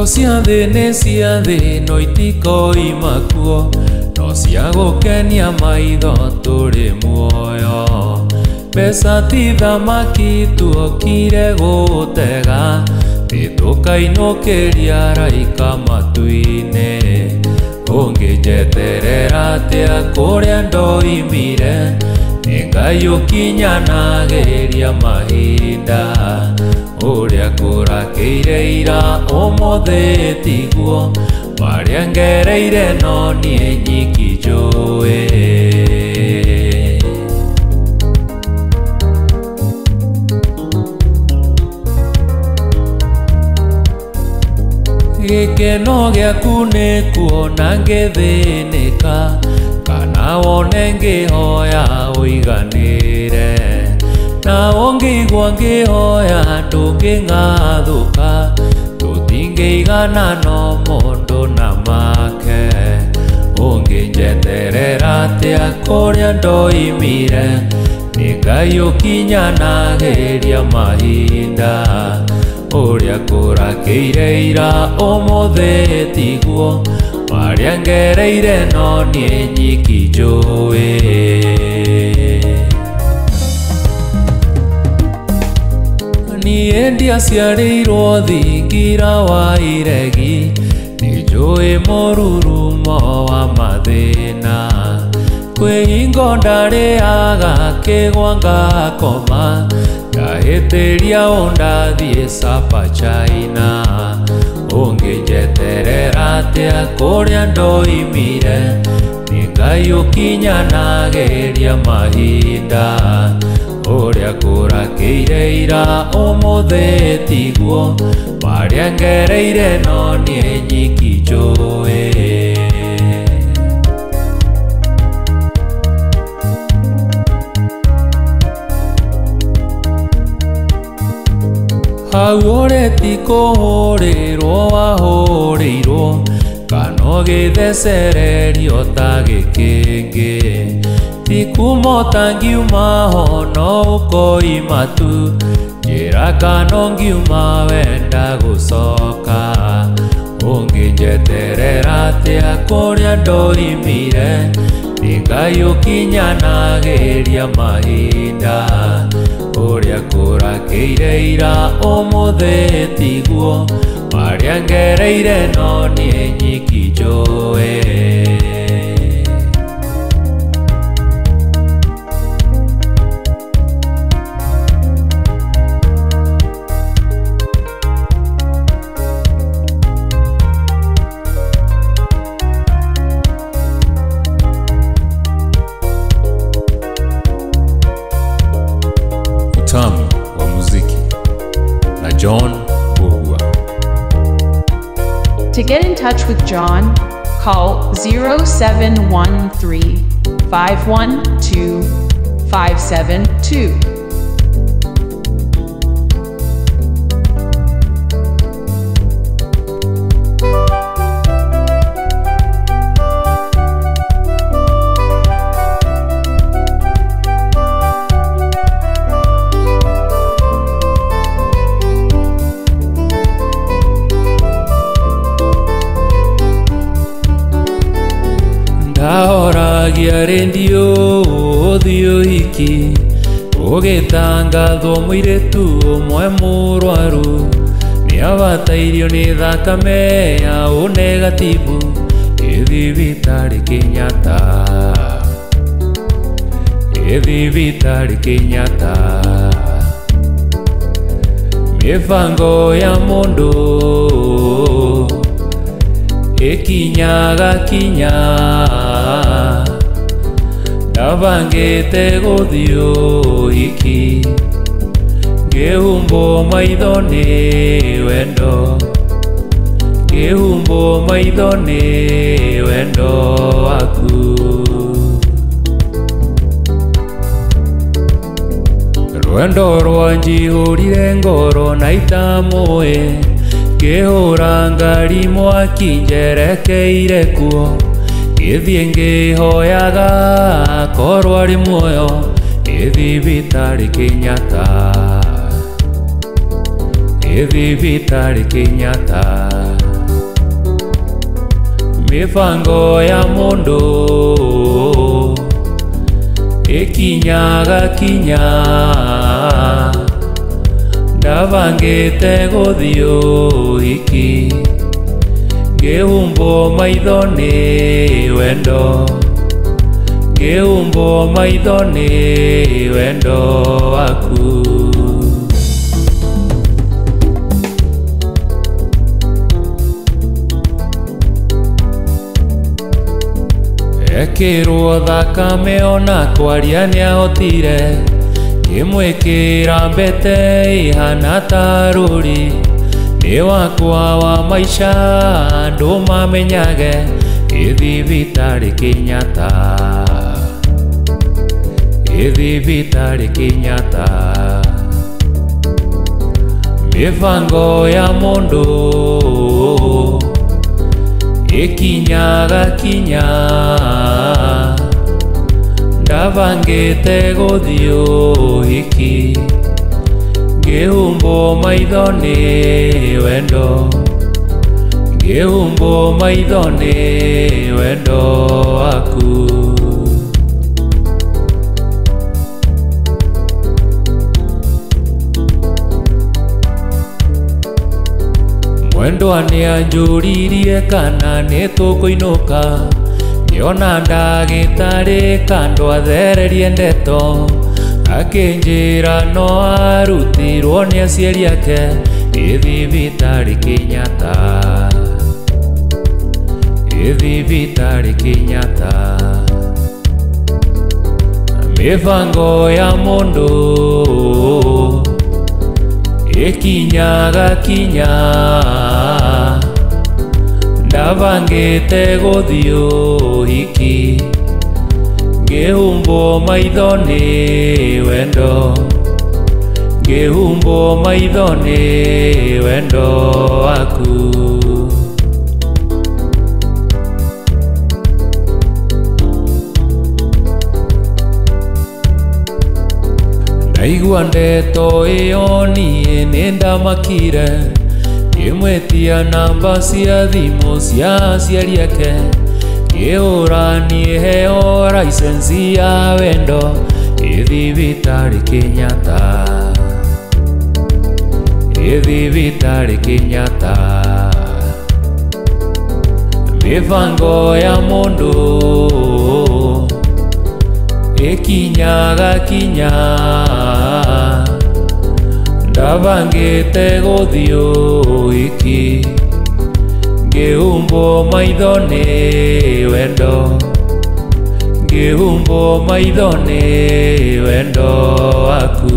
Hingo cia thĩ nĩ cia thĩ no itikoima kuo, no cia gũkenia maitho tũrĩ muoyo. Mbeca ti thamaki tuokire gũtega, tũkainũkĩria araika matu-inĩ. Ũngĩnjeterera atĩa kũrĩa ndoimire, nĩ Ngai ũkinyanagĩria mahinda. Ũrĩa kũrakĩire ira ũmũthĩ tiguo, marĩa ngereire no niĩ nyiki njũĩ. Gĩkeno gĩaku nĩ kuona ngĩthĩnĩka, kana wone ngĩhoya ũiganĩre. Na ũngĩigua ngĩhoya ndũngĩng'athũka, tũtingĩigana no mũndũ na make. Ũngĩnjeterera atĩa kũrĩa ndoimire, nĩ Ngai ũkinyanagĩria mahinda. Ũrĩa kũrakĩire ira ũmũthĩ tiguo, marĩa ngereire no niĩ nyiki njũĩ. Niĩ ndiaciarĩirwo thingira wa iregi, nĩ njũĩ mũrurumo wa mathĩna. Kwĩ hingo ndarĩaga kĩgwa ngakoma, ndahĩtĩria ũndathiĩ Sapa China. Ũngĩnjeterera atĩa kũrĩa ndoimire, nĩ Ngai ũkinyanagĩria mahinda. Ũrĩa kũrakĩire ira ũmũthĩ tiguo, marĩa ngereire no niĩ nyiki njũĩ. Hau ũrĩ ti kũhũrĩrwo wahũrĩirwo, kana ũgĩthecererio ta gĩkĩngĩ. Ti kuma ũtangiuma ho no ũkoima tu, njĩra kana ũngiuma wenda gũcoka. Ũngĩnjeterera atĩa kũrĩa ndoimire, nĩ Ngai ũkinyanagĩria mahinda. Ũrĩa kũrakĩire ira ũmũthĩ tiguo, marĩa ngereire no niĩ nyiki njũĩ. Utamu wa muziki na John Mbugua. To get in touch with John, call 0713 512 572. Ndahoragia rendio ũthiũ hiki, ũgĩtangathwo mũirĩtu ũmwe mũrwaru, nĩabatairio nĩ thakame ya ũnegatibu ĩ thibitarĩ Kenyatta, ĩ thibitarĩ Kenyatta. Mĩbango ya mũndũ ĩkinyaga kinya, ndabangĩte gũthiĩ ũhiki, ngĩhumbwo maitho nĩ wendo, ngĩhumbwo maitho nĩ wendo waku. Rwendo rwanjihũrire ngoro na itamũĩ, ngĩhũra ngari mwaki njerekeire kuo, ngĩthiĩ ngĩhoyaga korwo arĩ muoyo, ĩ thibitarĩ Kenyatta, ĩ thibitarĩ Kenyatta. Mĩbango ya mũndũ ĩkinyaga kinya ndabangĩte gũthiĩ ũhiki ngĩhumbwo maitho nĩ wendo ngĩhumbwo maitho nĩ wendo waku. Ekĩrwo thakame ona kwaria nĩahotire ngĩmwĩkĩra mbete ihana ta rũri nĩ wakwa wa maica andũ mamenyage ĩthibitarĩ Kenyatta ĩthibitarĩ Kenyatta. Mĩbango ya mũndũ ĩkinyaga kinya ndabangĩte gũthiĩ ũhiki ngĩhumbwo maitho nĩ wendo ngĩhumbwo maitho nĩ wendo waku. Mwendwa nĩanjũririe kana nĩtũkũinũka ngĩona ndagĩtarĩ kando athererie ndeto akĩnjĩra no arutirwo nĩ aciari ake ĩthibitarĩ Kenyatta ĩthibitarĩ Kenyatta. Mĩbango ya mũndũ ĩkinyaga kinya ndabangĩte gũthiĩ ũhiki ngĩhumbwo maitho nĩ wendo ngĩhumbwo maitho nĩ wendo waku. Ndaigua ndeto ĩyo niĩ nĩndamakire ngĩmwĩtia namba cia thimũ cia aciari ake ngĩhũra niĩ heo license ya wendo ĩthibitarĩ Kenyatta ĩthibitarĩ Kenyatta. Mĩbango ya mũndũ ĩkinyaga kinya ndabangĩte gũthiĩ ũhiki ngĩhumbwo maitho nĩ wendo ngĩhumbwo maitho nĩ wendo waku.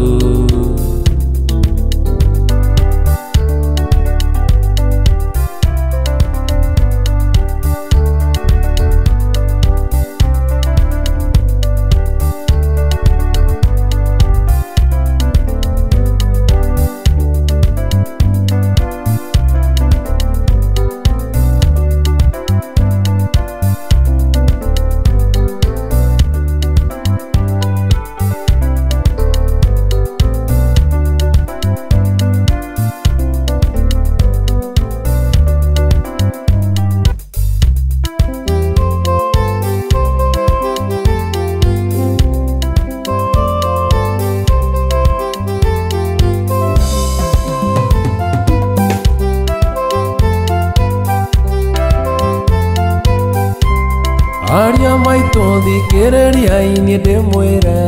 Aria maitũ thikĩrĩriai niĩ ndĩmwĩre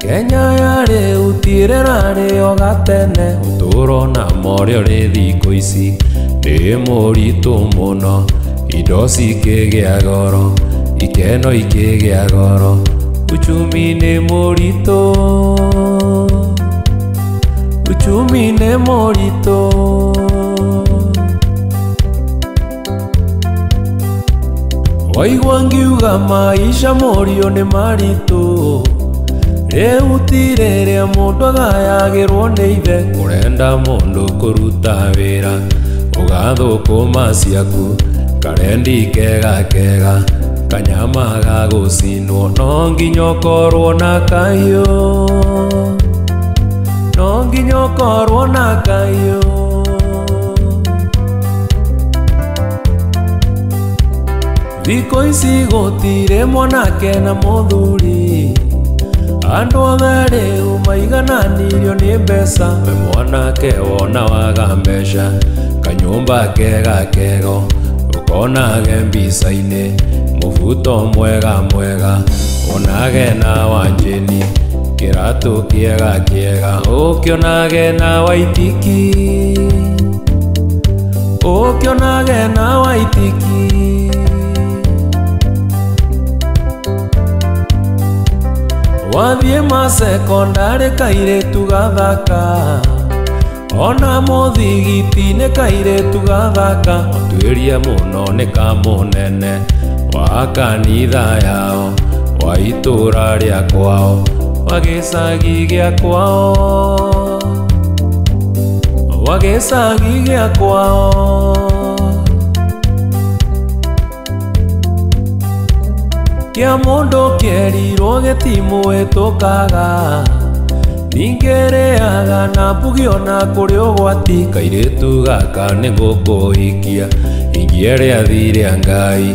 Kenya ya rĩu ti ĩrĩa ĩrarĩ o gatene ũtũũro na morĩa ũrĩ thikũ ici nĩ mũritũ mũno indo cikĩgĩa goro ikeno ikĩgĩa goro uchumi nĩ mũritũ uchumi nĩ mũritũ. Waigua ngiuga maisha mũriũ nĩ maritũ rĩu ti rĩrĩa mũndũ agayagĩrwo nĩ ithe ũrenda mũndũ kũruta wĩra ũgathũkũma ciaku karendi kega kega kanyama ga gũcinwo no nginya ũkorwo na kahiũ no nginya ũkorwo na kahiũ. Thikũ ici gũtirĩ mwanake na mũthuri, andũ othe rĩu maigananirio nĩ mbeca. We mwanake wona waga mbeca, kanyũmba kega kego ũkonage mbica-inĩ, mũbuto mwega mwega wonage na wanjĩni, kĩratũ kĩega kĩega ũkĩonage na waitiki, ũkĩonage na waitiki. Wathiĩ masekondarĩ kairĩtu gathaka, ona mũthigiti nĩ kairĩtu gathaka, watuĩria mũno nĩ kamũnene wa kanitha yao, wa itũũra rĩa kwao, wa gĩcagi gĩa kwao, wa gĩcagi gĩa kwao. Kĩa mũndũ kĩerirwo gĩtimũhĩtũkaga, ningĩ rĩaga na mbugi ona kũrĩ ũgwati. Kairĩtu gaka nĩngũkũhikia, ingĩerĩa rĩa Ngai,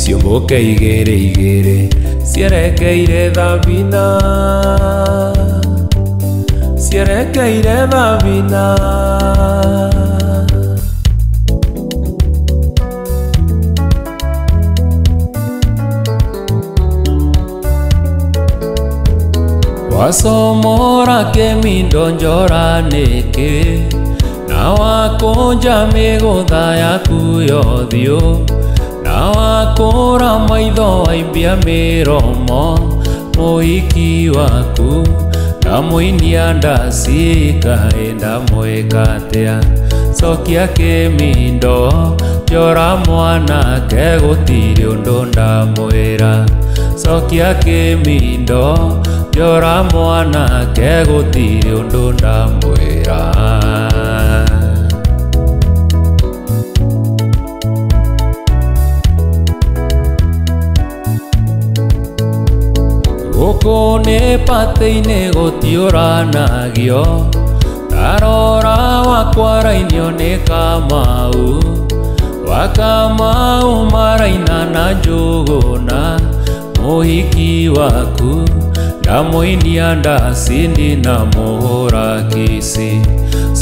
ciũmbũke igĩrĩ igĩrĩ cierekeire Thabina, cierekeire Thabina. Wasomora kĩmindo njora nĩkĩ, na wakũnja mĩgũtha yaku yothiũ, na wakũra maitho waimbia mĩromo, mũhiki waku ndamũinia ndaci kaĩ ndamwĩka atĩa. Cokia kĩmindo njora mwanake gũtirĩ ũndũ ndamwĩra, cokia kĩmindo njora mwanake gũtirĩ ũndũ ndamwĩra. Gũkũ nĩ patĩ-inĩ gũtiũranagio, tarora wakwa rainio nĩ Kamau, wa Kamau maraina na Njũgũna, mũhiki waku ndamũinia ndaci ndinamũhũra kici.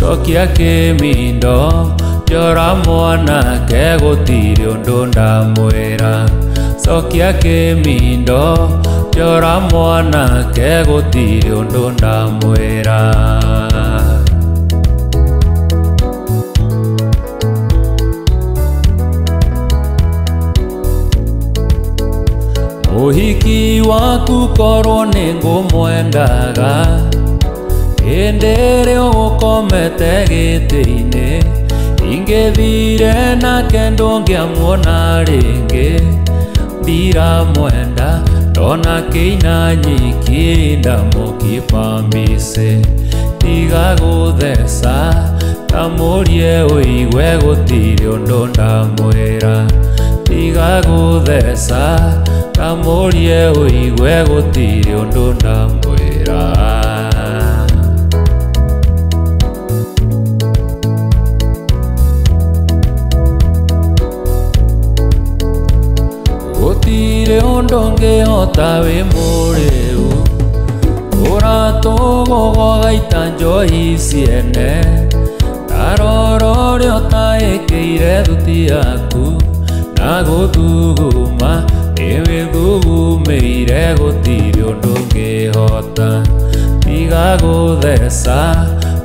Cokia kĩmindo njora mwanake gũtirĩ ũndũ ndamwĩra, cokia kĩmindo njora mwanake gũtirĩ ũndũ ndamwĩra. Mũhiki waku korwo nĩngũmwendaga, hĩndĩ ĩrĩa ũgũkomete gĩtĩ-inĩ, ingĩthire nake ndũngĩamuona rĩngĩ. Ndiramwenda ndona kĩina nyiki ndamũkibambicĩ, tiga gũtheca ndamũrie ũigue gũtirĩ ũndũ ndamwĩra, tiga gũtheca ndamũrie ũigue gũtirĩ ũndũ ndamwĩra. Gũtirĩ ũndũ ũngĩhota wĩ mũrĩu, ũratũgũgogaita njohi ciene, tarora ũrĩa ũtaĩkĩire thuti yaku, na gũthuguma nĩwĩthugumĩire gũtirĩ ũndũ ũngĩhota. Tiga gũtheca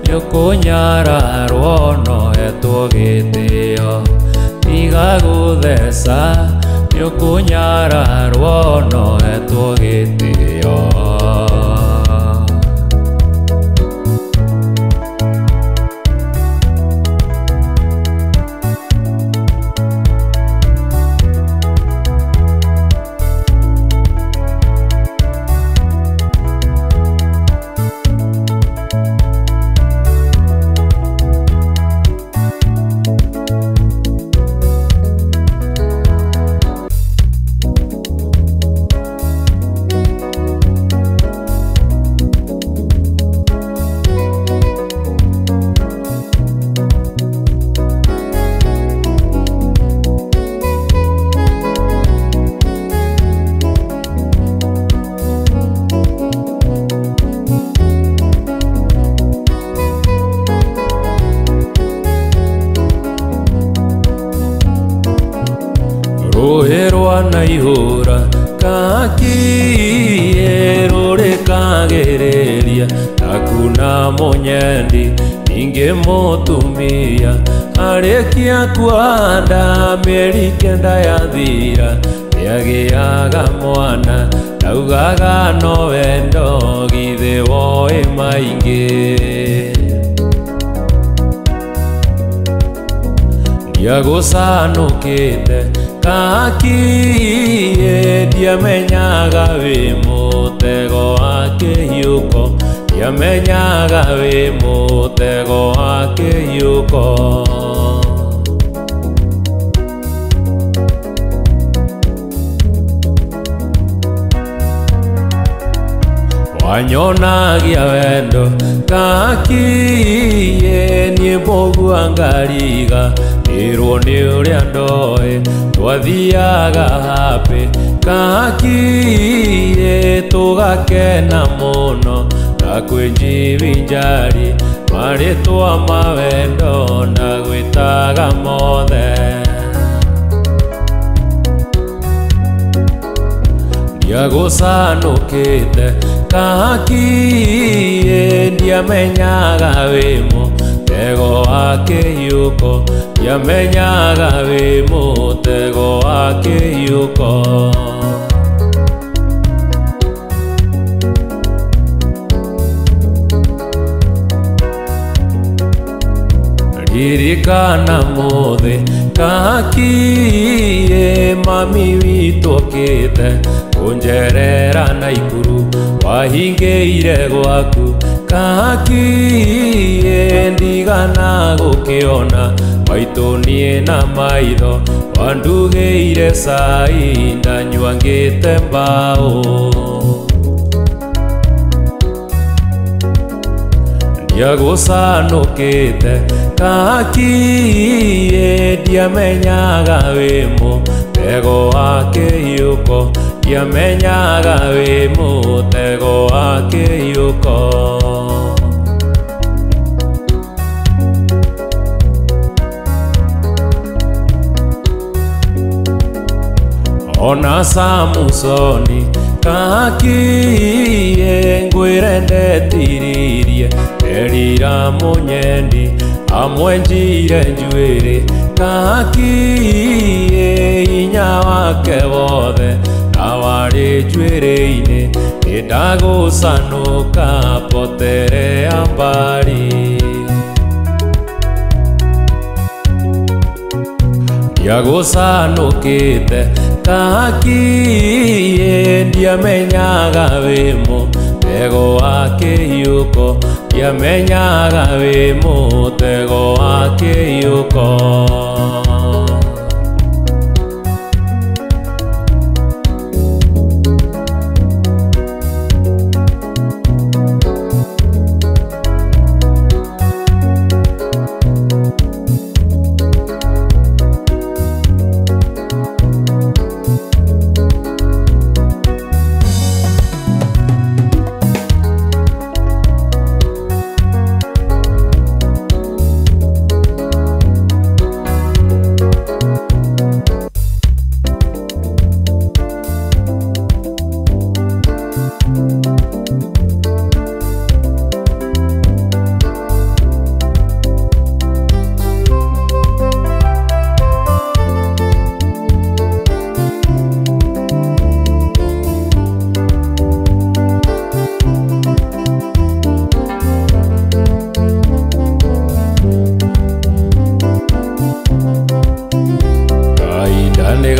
nĩũkũnyararwo no hetwo gĩtĩo, tiga gũtheca nĩũkũnyararwo no hetwo gĩtĩo. wanaihũra kakiĩ rũrĩkagĩrĩria takuna mũnyendi ningĩ mũtumia arĩkia kuanda mĩeri 9 yathira nĩagĩaga mwana ndaugaga no wendo githĩ woĩ maingĩ. Ndiagũcanũkĩte kakiĩ ndiamenyaga wĩ mũtego wa kĩhiũko ndiamenyaga wĩ mũtego wa kĩhiũko. Wanyonagia wendo kakiĩ niĩ mbũgua ngariga ĩrwo nĩ ũrĩa ndoĩ twathiaga happy kakiĩ tũgakena mũno na kwĩnjivinjari marĩtwa mawendo na gwĩtaga mothe. Ndiagũcanũkĩte kakiĩ ndiamenyaga wĩ mũtego wa kĩhiũko ndiamenyaga wĩ mũtego wa kĩhiũko. Ririkana mũthĩ kakiĩ mami witũ okĩte kũnjerera Naikuru wahingĩire gwaku kakiĩ ndigana gũkĩona maitũ niĩ na maitho wandugĩire cai ndanyua ngĩte mbaũ. Ndiagũcanũkĩte kakiĩ ndiamenyaga wĩ mũtego wa kĩhiũko ndiamenyaga wĩ mũtego wa kĩhiũko. Ona Samusoni kakiĩ ngwĩre ndetiririe erira mũnyendi amwenjire njuĩrĩ kakiĩ hinya wake wothe na warĩ njuĩrĩ-inĩ nĩndagũcanũka poterea mbari. Ndiagũcanũkĩte kakiĩ ndiamenyaga wĩ mũtego wa kĩhiũko ndiamenyaga wĩ mũtego wa kĩhiũko.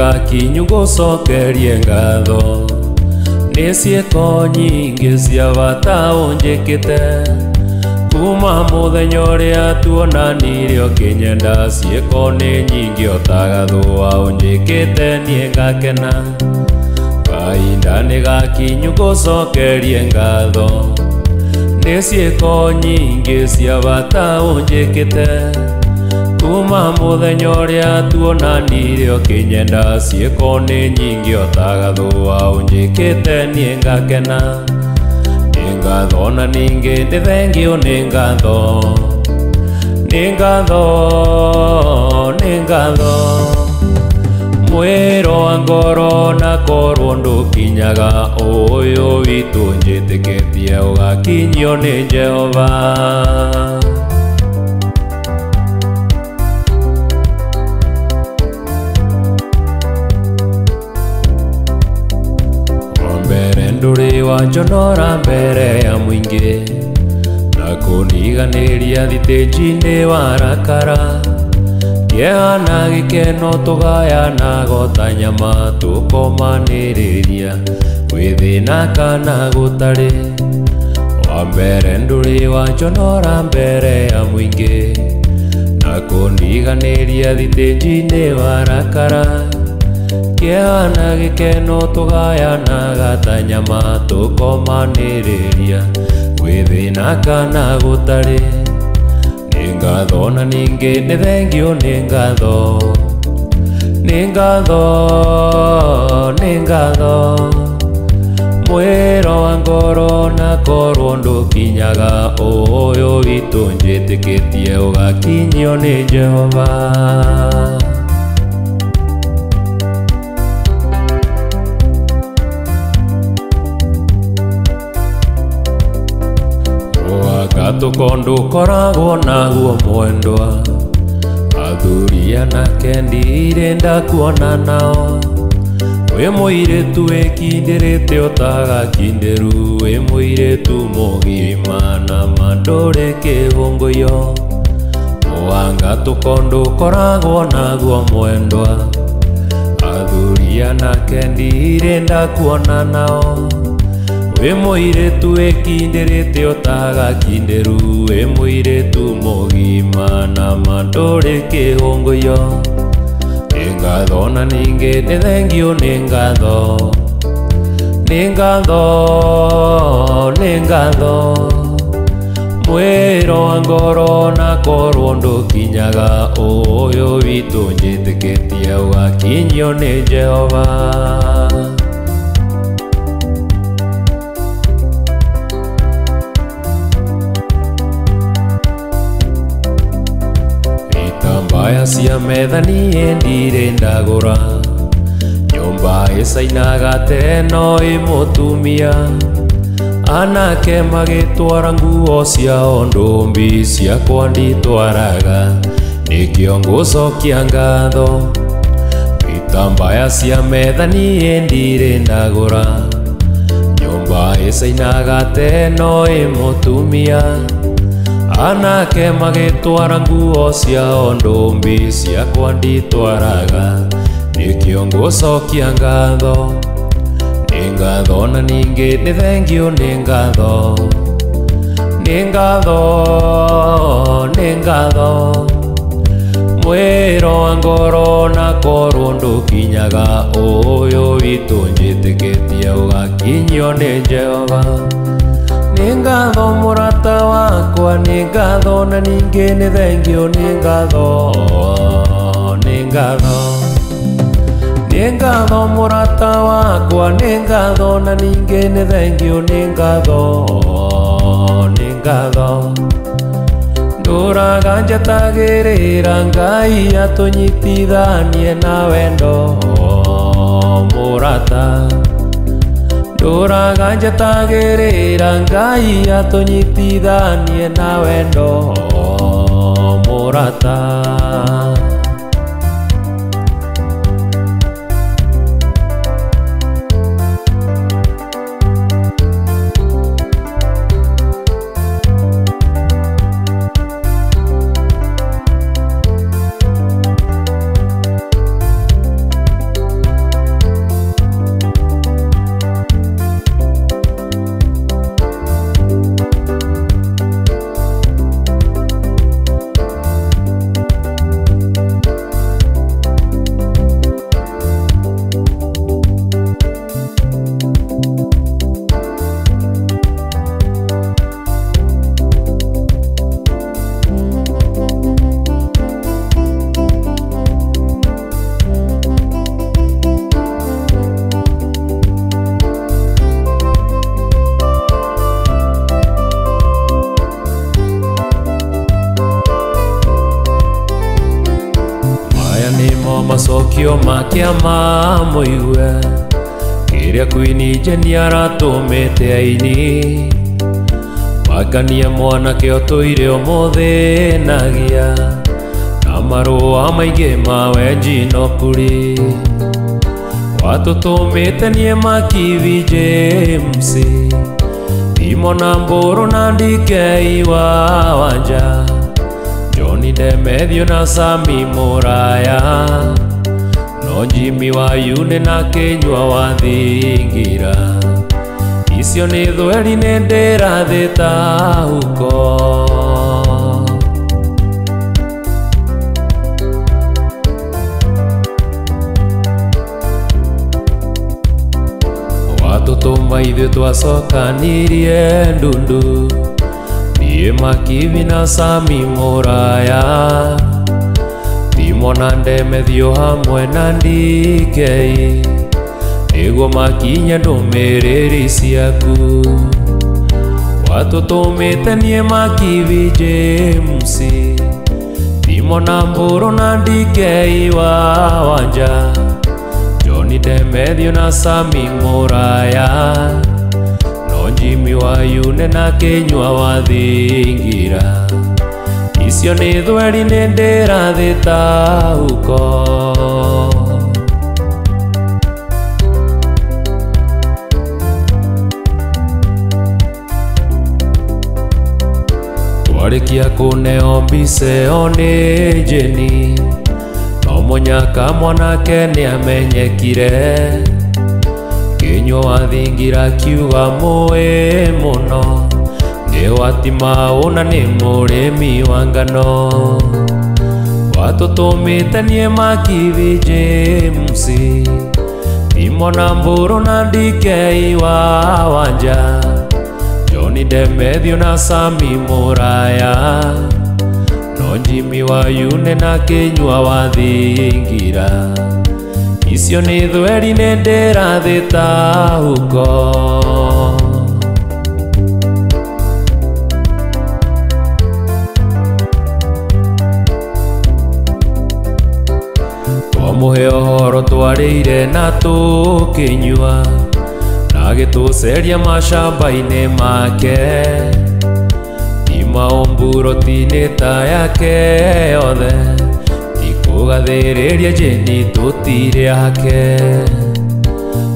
Gakinyu gũcokerie ngatho nĩ ciĩko nyingĩ cia bata ũnjĩkĩte kuma mũthenya ũrĩa tuonanire ũkĩnyenda ciĩko nĩ nyingĩ ũtagathũa ũnjĩkĩte niĩ ngakena kahinda nĩ gakinyu gũcokerie ngatho nĩ ciĩko nyingĩ cia bata ũnjĩkĩte kuma mũthenya ũrĩa tuonanire ũkĩnyenda ciĩko nĩ nyingĩ ũtagathũa ũnjĩkĩte niĩ ngakena nĩ ngatho na ningĩ nĩ thengio nĩ ngatho nĩ ngatho nĩ ngatho Mwĩro wa ngoro na korwo ndũkinyaga ũyũ witũ njĩtĩkĩtie ũgakinyio nĩ Jehova. Mbere ndũrĩ wanjonora mbere ya mũingĩ na kũndiganĩria thitĩnji-inĩ warakara. Kĩeha na gĩkeno tũgayanaga ta nyama tũkomanĩrĩria gwĩ thĩna kana gũtarĩ. Wa mbere ndũrĩ wanjonora mbere ya mũingĩ na kũndiganĩria thitĩnji-inĩ warakara. Kĩeha na gĩkeno tũgayanaga ta nyama tũkomanĩrĩria gwĩ thĩna kana gũtarĩ. Nĩ ngatho na ningĩ nĩ thengio nĩ ngatho, nĩ ngatho, nĩ ngatho. Mwĩro wa ngoro na korwo ndũkinyaga ũyũ witũ njĩtĩkĩtie ũgakinyio nĩ Jehova. Gatũko ndũkoragwo naguo mwendwa, athuri anake ndirĩ ndakuona nao. Wĩ mũirĩtu wĩkindĩrĩte ũtagakindĩru, wĩ mũirĩtu mũgima na ma ndũrĩ kĩhũngũyo. Gatũko ndũkoragwo naguo mwendwa, athuri anake ndirĩ ndakuona nao. Wĩ mũirĩtu wĩkindĩrĩte ũtagakindĩru, wĩ mũirĩtu mũgima na ma ndũrĩ kĩhũngũyo. Nĩ ngatho na ningĩ nĩ thengio nĩ ngatho, nĩ ngatho, nĩ ngatho. Mwĩro wa ngoro na korwo ndũkinyaga ũyũ witũ njĩtĩkĩtie ũgakinyio nĩ Jehova. Itambaya cia metha niĩ ndirĩ ndagũra, nyũmba ĩcainaga teno ĩ mũtumia. Anake magĩtwara nguo ciao ndũmbi ciakwa nditwaraga, nĩkĩo ngũcokia ngatho. Itambaya cia metha niĩ ndirĩ ndagũra, nyũmba ĩcainaga teno ĩ mũtumia. Anake magĩtwara nguo ciao ndũmbi ciakwa nditwaraga, nĩkĩo ngũcokia ngatho. Nĩ ngatho na ningĩ nĩ thengio nĩ ngatho, nĩ ngatho, nĩ ngatho. Mwĩro wa ngoro na korwo ndũkinyaga ũyũ witũ njĩtĩkĩtie ũgakinyio nĩ Jehova. Nĩ ngatho mũrata wakwa, nĩ ngatho na ningĩ nĩ thengio nĩ ngatho, nĩ ngatho. Nĩ ngatho mũrata wakwa, nĩ ngatho na ningĩ nĩ thengio nĩ ngatho, nĩ ngatho. Ndũraga njetagĩrĩra Ngai atũnyitithanie na wendo mũrata. Ndũraga njetagĩrĩra Ngai atũnyitithanie na wendo mũrata. Gĩcokio makĩama mũigue kĩrĩa Queen Jane aratũmĩte aini makanie mwanake ũtũire ũmũthĩnagia na marũa maingĩ ma wenji no kũrĩ watũtũmĩte niĩ Makibi James Timo na Mbũrũ na Ndikei wa Wanja Johnny Demethio na Sami Mũraya no Jimmy wa Yune na Kĩnyua wa Thingira icio nĩ thweri nĩ ndĩrathĩta huko. Watũtũma ithuĩ twacokanirie ndundu niĩ Makibi na Sami Mũraya Timo na Ndemethio hamwe na Ndikei nĩguo makinye ndũmĩrĩri ciaku watũtũmĩte niĩ Makibi James Timo na Mbũrũ na Ndikei wa Wanja Johnny Demethio na Sami Mũraya no Jimmy wa Yune na Kĩnyua wa Thingira icio nĩ thweri nĩ ndĩrathĩta huko. Twarĩkia kũneo mbica ĩyo nĩ Jane no mũnyaka mwanake nĩamenyekire Kĩnyua wa Thingira akiuga mũĩ mũno nĩ wa na nĩ mũrĩmi wa ngano watũtũmĩte niĩ Makibi James Timo na Mbũrũ na Ndikei wa Wanja Johnny Demethio na Sami Mũraya no Jimmy wa Yune na Kĩnyua wa Thingira icio nĩ thweri nĩ ndĩrathĩta huko. Twamũhe ũhoro twarĩire na tũkĩnyua na agĩtũceria macamba-inĩ make ti maũmburoti-inĩ ta yake yothe tikũgathĩrĩria Jane tũtirĩ ake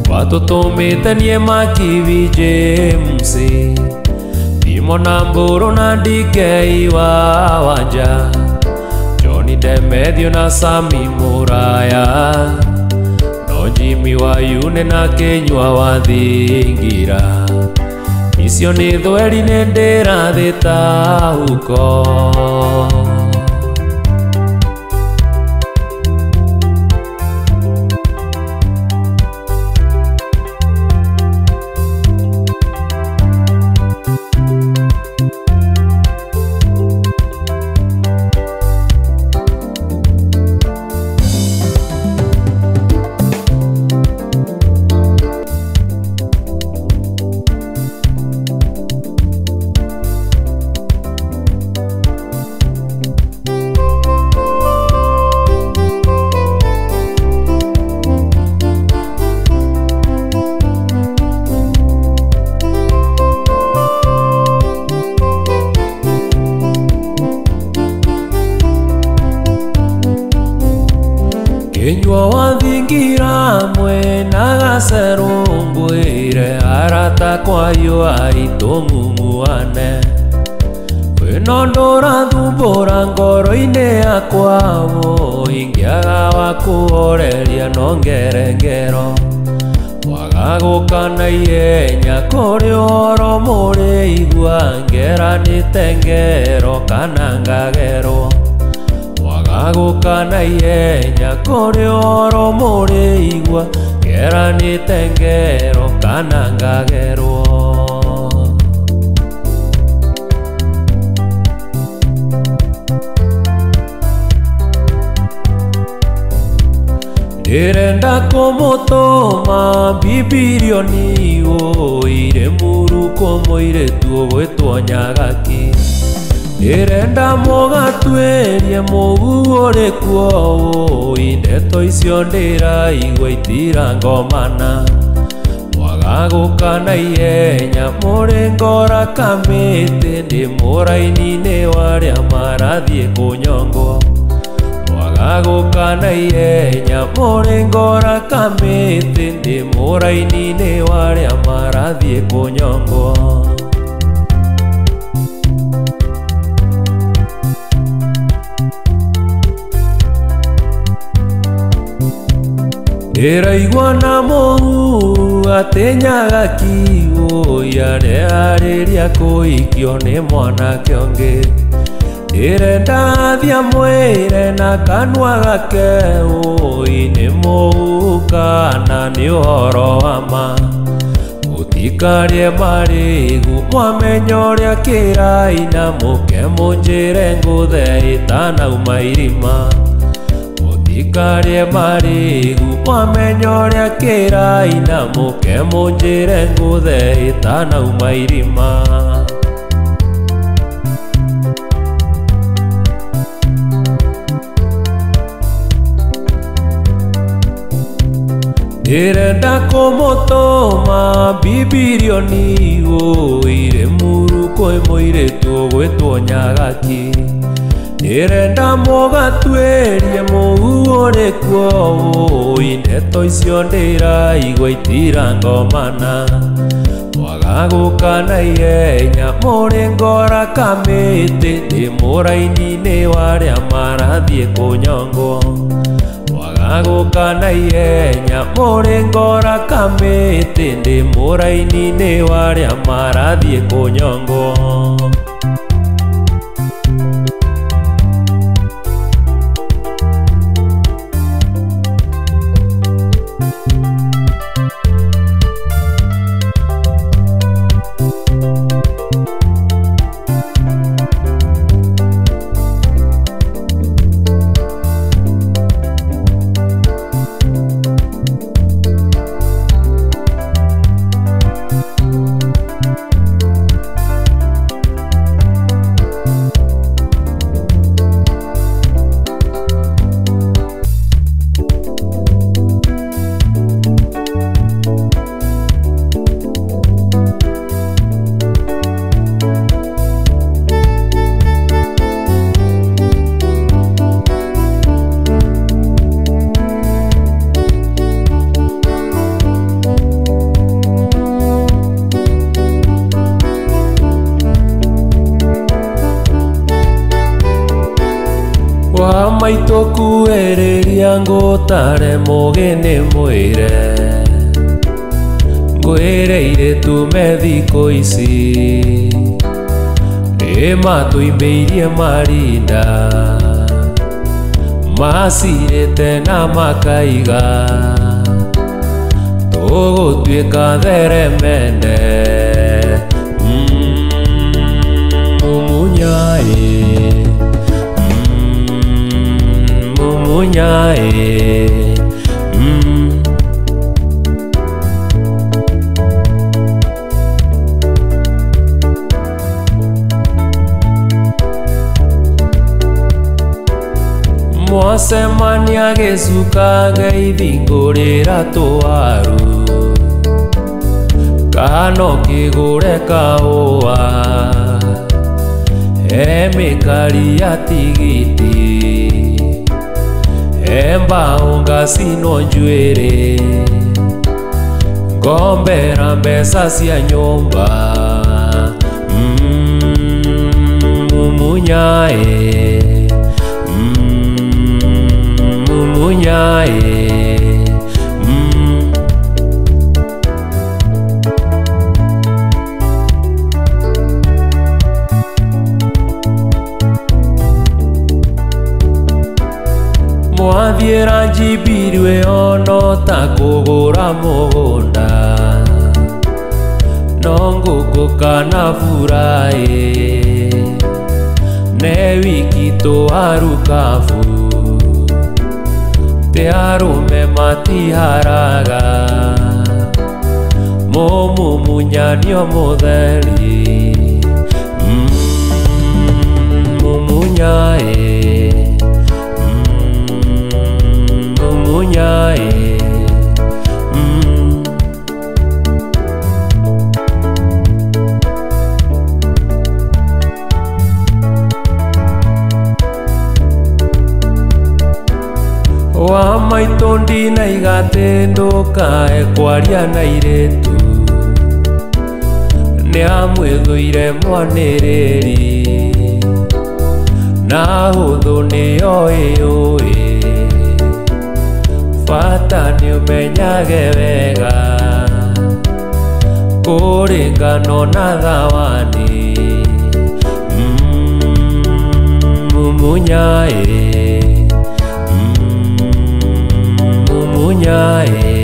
watũtũmĩte niĩ Makibi James Timo na Mbũrũ na Ndikei wa Wanja Johnny Demethio na Sami Mũraya no Jimmy wa Yune na Kĩnyua wa Thingira icio nĩ thweri nĩ ndĩrathĩta huko. Kĩnyua wa Thingira mwena gacerũ ngwĩre arata kwayo aitũ mumuane kwĩna ũndũ ũrathumbũra ngoro-inĩ yakwa ingĩaga wa kũhoreria no ngere ngero mwaga gũka na ihenya kũrĩ ũhoro mũrĩigua ngeranĩte ngero kana ngagerwo mwaga na ihenya kũrĩ ũhoro mũrĩigua ngeranĩte ngero kana ngagerwo. Ndĩrenda kũmũtũma bibirioni ũire mũruko mũirĩtu ũgwĩtwo Nyagaki. Ndĩrenda mũgatuĩrie mũhu ũrĩkuo ũi ndeto icio ndĩraigua itirangomana. Mwaga gũka na ihenya mũrĩ ngora kamĩtĩ ndĩ mũraini-inĩ wa arĩa marathiĩ kũnyongwo. Mwaga gũka na ihenya mũrĩ ngora kamĩtĩ ndĩ mũraini-inĩ wa arĩa marathiĩ kũnyongwo. Ndĩraigua na mũhu atĩ Nyagaki ũi areharĩria kũhikio nĩ mwanake ũngĩ. Ndĩrenda athiĩ amwĩre na kanua gake ũi nĩ mũhu kana nĩ ũhoro wa ma. Mũtikarĩe marĩĩgu mwamenya ũrĩa kĩraina mũke mũnjĩre ngũthe ĩtanauma irima. Mũtikarĩe marĩĩgu mwamenya ũrĩa kĩraina mũke mũnjĩre ngũthe ĩtanauma irima. Ndĩrenda kũmũtũma bibirioni ũi Rĩmuru kwĩ mũirĩtu ũgwĩtwo Nyagaki. Ndĩrenda mũgatuĩrie mũhu ũrĩkuo ũi ndeto icio ndĩraigua itirangomana. Mwaga gũka na ihenya mũrĩ ngora kamĩtĩ ndĩ mũraini-inĩ wa arĩa marathiĩ kũnyongwo. Mwaga gũka na ihenya mũrĩ ngora kamĩtĩ ndĩ mũraini-inĩ wa arĩa marathiĩ kũnyongwo. Wa maitũ kuĩrĩria ngũtare mũgĩ nĩ mwĩre ngwĩre irĩtu me thikũ ici nĩmatũimbĩirie marinda macirĩte na makaiga tũgũtuĩka theremende. Mumunyaĩ Mumunyaĩ Mwacemania gĩcuka ngeithi ngũrĩra tũwaru kana ũkĩgũre kahũa he mĩkari ya tigiti he mbaũ ngacinwo njuĩrĩ ngombera mbeca cia nyũmba. Mumunyaĩ Mumunyaĩ Mwathiĩra njibirwe ono ta kũgũra mũgũnda no ngũkũ kana buraĩ ne wiki tũharukabu te arũme matiharaga mũmumunyanio mũtheri. maitũ ndinaiga atĩ ndũkae kwaria na airĩtu nĩamwĩthũire mwanĩrĩri na hũthũ nĩyo ĩũĩ bata nĩũmenyage wega kũrĩ ngano na thawani mumunyae mumunyae.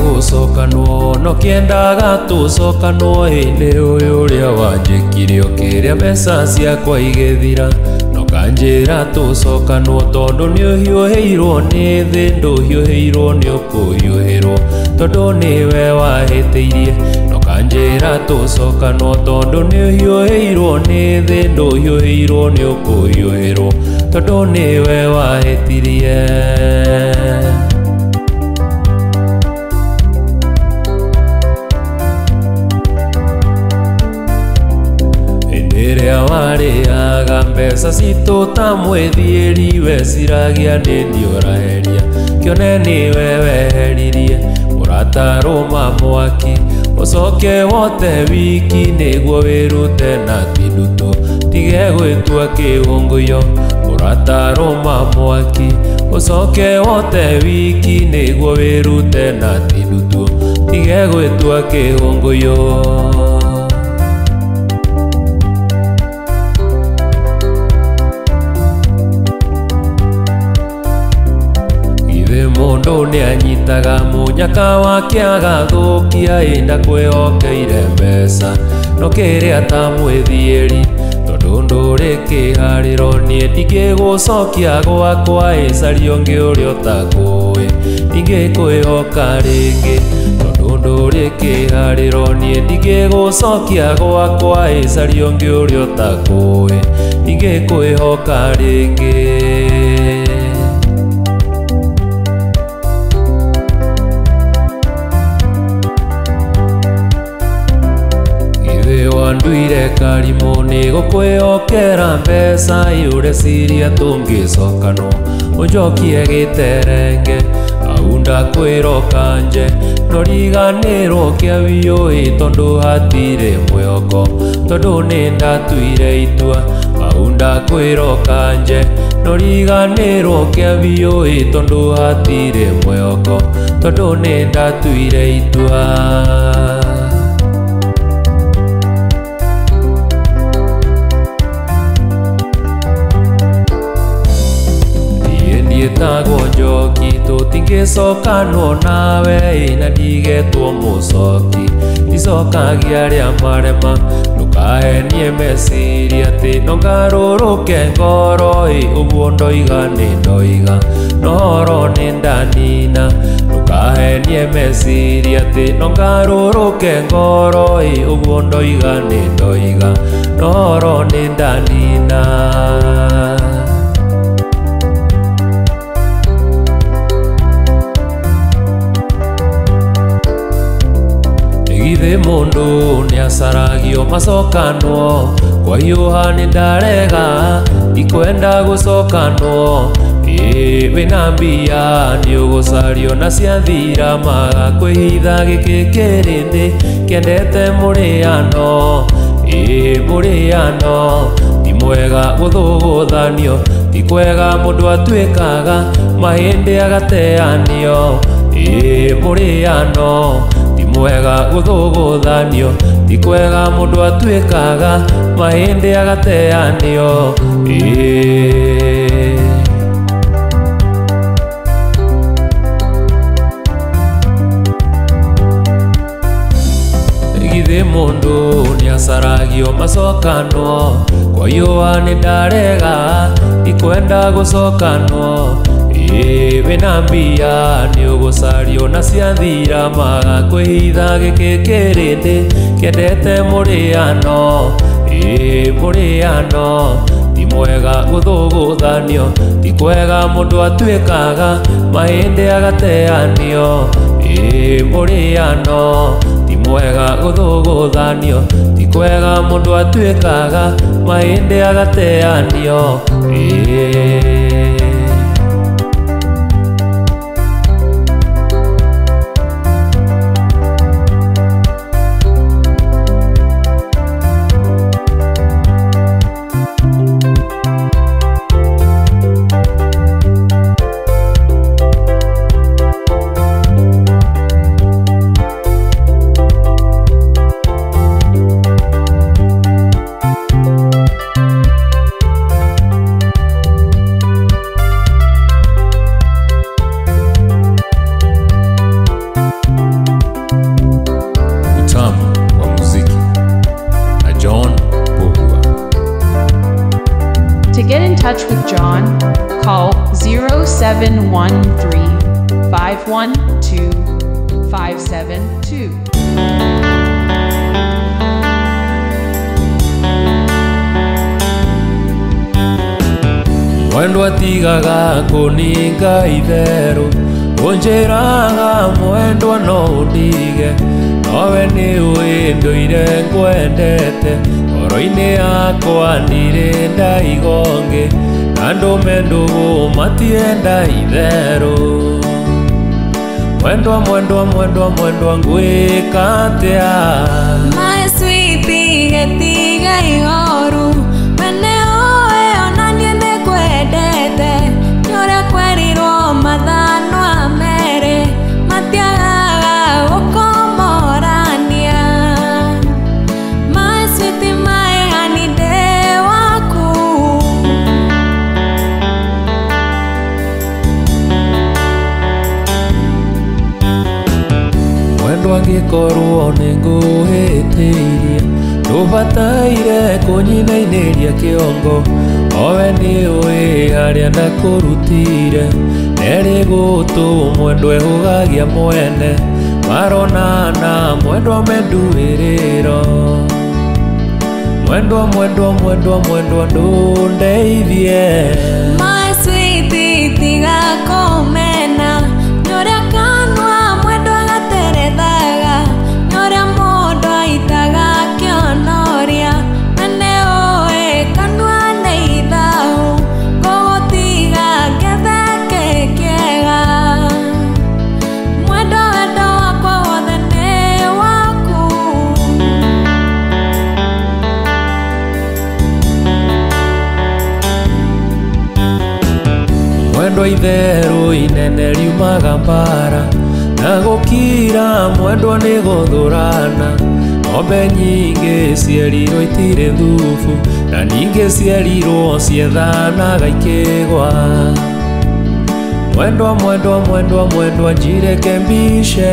Gũcokanwo no kĩendaga tũcokanwo ĩndĩ ũyũ ũrĩa wanjĩkire ũkĩrĩa mbeca ciakwa igĩthira no kanjĩra tũcokanwo tondũ nĩũhiũhĩirwo nĩ thĩ ndũhiũhĩirwo nĩ ũkũhiũhĩrwo tondũ nĩwe wahĩtĩirie no kanjĩra tũcokanwo tondũ nĩũhiũhĩirwo nĩ thĩ ndũhiũhĩirwo nĩ ũkũhiũhĩrwo tondũ nĩwe wahĩtirie. Rĩrĩa warĩaga mbeca citũ ta mwĩthiĩri weciragia nĩ niĩ ũraheria kĩone nĩwe weheririe mũrata rũma mwaki ũcoke wote wiki nĩguo wĩrute na ti ndutu tige gwĩtua kĩhũngũyo mũrata rũma mwaki ũcoke wote wiki nĩguo wĩrute na ti ndutu tige gwĩtua kĩhũngũyo. Mũndũ nĩanyitaga mũnyaka wake agathũkia ĩnda kwĩhokeire mbeca no kĩrĩa ta mwĩthiĩri tondũ ndũrĩ kĩharĩro niĩ ndingĩgũcokia gwakwa ĩcaria ũngĩ ũrĩa ũtakũĩ ndingĩkwĩhoka rĩngĩ tondũ ndũrĩ kĩharĩro niĩ ndingĩgũcokia gwakwa ĩcaria ũngĩ ũrĩa ũtakũĩ ndingĩkwĩhoka rĩngĩ. Wanduire karimũ nĩgũkwĩhokera mbeca ũreciria tũngĩcokanwo ũnjokie gĩterenge au ndakwĩra ũkanje no riganĩrwo kĩa biũ ĩ tondũ hatirĩ mwĩhoko tondũ nĩndatuire itua au ndakwĩra ũkanje no riganĩrwo kĩa biũ ĩ tondũ hatirĩ mwĩhoko tondũ nĩndatuire itua. Ndiĩtagwo Njoki tũtingĩcokanwo nawe na ndigetwo mũcoki ndicokagia arĩa marema ndũkahenie meciria atĩ no ngarũrũke ngoro ĩ ũguo ndoiga nĩ ndoiga nohoro nĩ ndanina ndũkahenie meciria atĩ no ngarũrũke ngoro ĩ ũguo ndoiga nĩ ndoiga nohoro nĩ ndanina. Githĩ mũndũ nĩacaragio macokanwo kwahiũha nĩndarega ndikwenda gũcokanwo ĩ wĩna mbia nĩũgũcario na ciathira magakwĩhitha gĩkĩ kĩrĩndĩ kĩendete mũrĩano Ĩĩ mũrĩano ti mwega gũthũgũthanio, ti kwega mũndũ atuĩkaga mahĩndĩ agateanio. Ĩĩ mũrĩano ti mwega gũthũgũthanio, ti kwega mũndũ atuĩkaga mahĩndĩ agateanio. Ĩĩ githĩ mũndũ nĩacaragio macokanwo, kwaiũa nĩndarega ndikwenda gũcokanwo. Ĩĩ wĩna mbia nĩũgũcario na ciathira, magakwĩhitha gĩkĩ kĩrĩndĩ kĩendete mũrĩano. Ĩĩ mũrĩano ti mwega gũthũgũthanio, ti kwega mũndũ atuĩkaga mahĩndĩ agateanio. Ĩĩ mũrĩano ti mwega gũthũgũthanio, ti kwega mũndũ atuĩkaga mahĩndĩ agateanio. Ĩĩ Utamu wa muziki na John Mbugua. To get in touch with John, call 0713 512 572. Mwendwa tigaga kũninga itherũ, ũnjĩraga mwendwa no ũndige, nowe nĩũĩ ndũire ngwendete, ngoro-inĩ yakwa ndirĩ ndaiga ũngĩ, andũ me ndũgũ matienda itherũ. Mwendwa mwendwa mwendwa mwendwa ngwĩka atĩa? My sweetie getiga ihoru, we nĩũĩ ona niĩ nĩngwendete, nĩ ũrĩa kwerirwo mathanwa merĩ matiagaga gũkomorania. My sweetie my honey ndĩ waku. Mwendwa angĩkorwo nĩngũhĩtĩirie, ndũbataire kũnyinainĩria kĩongo, owe nĩũĩ harĩa ndakũrutire, nerĩ gũtũ mwendwa ehũgagia mwene, maronana mwendwa menduĩrĩro. Mwendwa mwendwa mwendwa mwendwa ndũndeithie. My sweetie tiga kũmena, nĩ ũrĩa kanua mwendwa gaterethaga, nĩ ũrĩa mũndũ aitaga kĩonoria, na nĩũĩ kanua nĩ ithaũ, ngũgũtiga ngethe kĩ kĩega. Mwendwa wendo wakwa wothe nĩ waku. Mwendwa itherũ inene riumaga mbara, na gũkira mwendwa nĩ gũthũrana, ng'ombe nyingĩ cierirwo itirĩ thubu, na ningĩ cierirwo ciethanaga ikĩgwa. Mwendwa mwendwa mwendwa mwendwa njireke mbice.